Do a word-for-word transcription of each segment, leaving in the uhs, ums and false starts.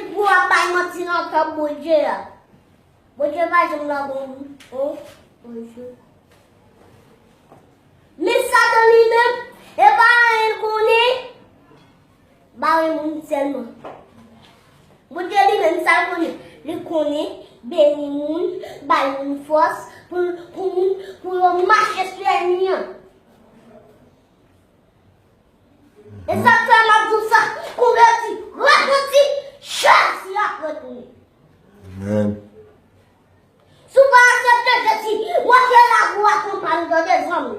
Pou w ap bay manti nan tanp Bondye a. Bondye pa janm nan bon, bon, bon jou. Men Satan li menm, e pa anyen l konnen, bare moun sèlman. Bondye li menm, sa l konnen? Li konnen beni moun, bay moun fòs pou, pou moun, pou yo mache sou ènmi an. E sa k fè m ap di w sa, konvèti, repanti, Jezi ap retounen. Amèn. Si w pa aksepte Jezi, w ap fè lavi w ak yon pal tande zanmi.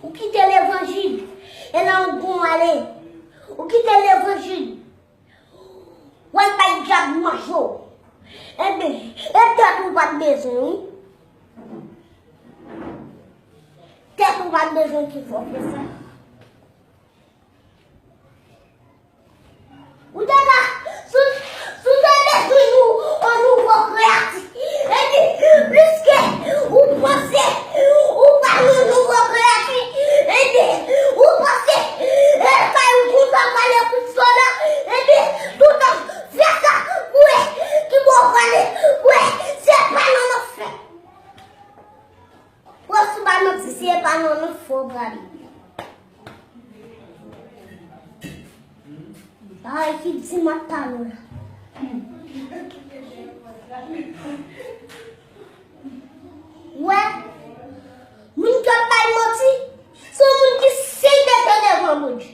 Ou kite levanjil, e nan yon bon ale. Ou kite levanjil. W al bay dyab manje w. Enben, e tèt ou pa t bezwen, wi. Tèt ou pa t bezwen ki fè w fè sa. Ou te ka, si w, si w te bezwen yon, yon nouvo kreyati, epi, pliske ou panse ou pa yon nouvo kreyati, epi, ou panse, e, kay ou kontan pale kout soda, epi, toutan, fè sa, kwè, ki bò w prale, kwè, se pa nan lanfè. Pwòf sou ba manti, se pa nan lanfè w prale. Bagay ki di m ap pale w la. Wè, moun k ap bay manti, se yon moun ki senkete devan Bondye.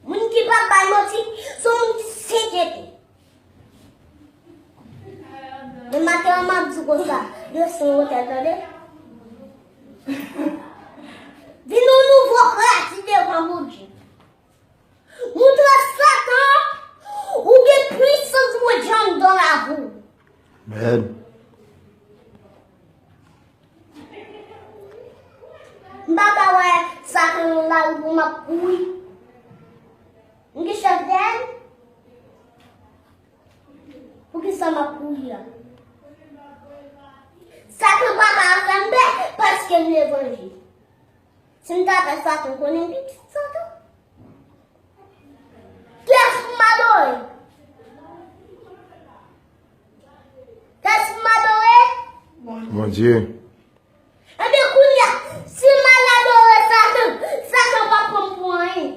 Moun ki pa bay manti, se yon moun ki senkete. E maten an, m ap di konsa, yo se yon otèl, tande. Vin yon nouvo kreyati devan Bondye. Montre Satan ou gen pwisans Bondye anndan lavi w. Amèn. M pa ka wè Satan nan lari pou m ap kouri. M gen chèf dèyè m. Poukisa m ap kouri a? Satan pa ka fè m pè paske m levanjil. Si m ta pè Satan, konnen pitit Satan. Kiyès pou m adore? Kiyès pou m adore? Bondye. Ebyen, kounye a, si m al adore Satan, Satan p ap pran m pou anyen.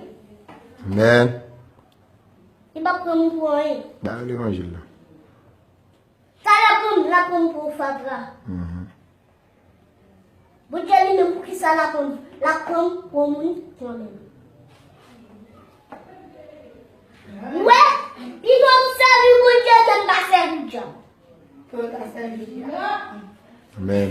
Amèn. Li p ap pran m pou anyen. Ba yo levanjil la. Sa l ap pran m, l ap pran m pou yon fatra. Mhm. Bondye li menm, poukisa l ap pran m? L ap pran m pou yon moun ki konnen m. Ou wè, pito m sèvi Bondye ke m pa sèvi dyab. Amèn.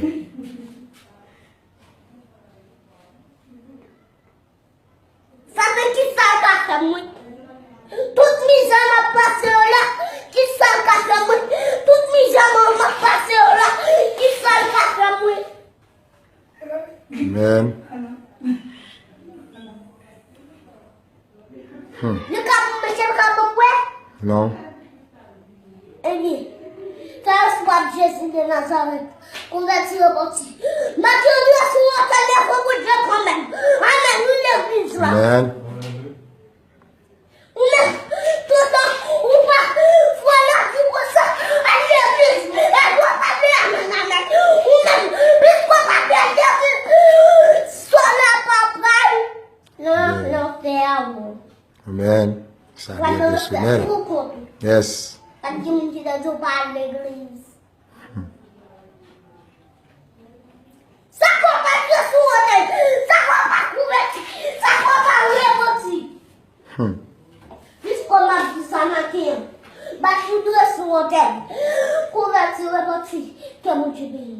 Satan, kisa l ka fè mwen? Tout mizè m ap pase yo la, kisa l ka fè mwen? Tout mizè m ap pase yo la, kisa l ka fè mwen? Amèn. Hmm. Li ka pou manje, li ka pou bwè? Non. Ebyen, fè espwa Jezi de Nazarèt, konvèti, repanti. Mete yon dwèt sou wotè devan Bondye kanmenm. Amèn, wi, legliz la. Amèn. Ou menm, toutan ou pa fè lavi konsa, al legliz, e w pa di amèn, amèn. Ou menm, piske w pa fè legliz, sòl la pa pral nan lanfè a, non. Amèn. Sa byen pèsonèl. Yes. Pa t gen moun ki te di w pa al legliz. Sa k w pa fè sou wotè? Sa k w pa konvèti? Sa k w pa repanti? Hmm. Jis kòm ap di sa maten an. Bat yon dwe sou wotè. Konvèti, repanti. Ke Bondye beni.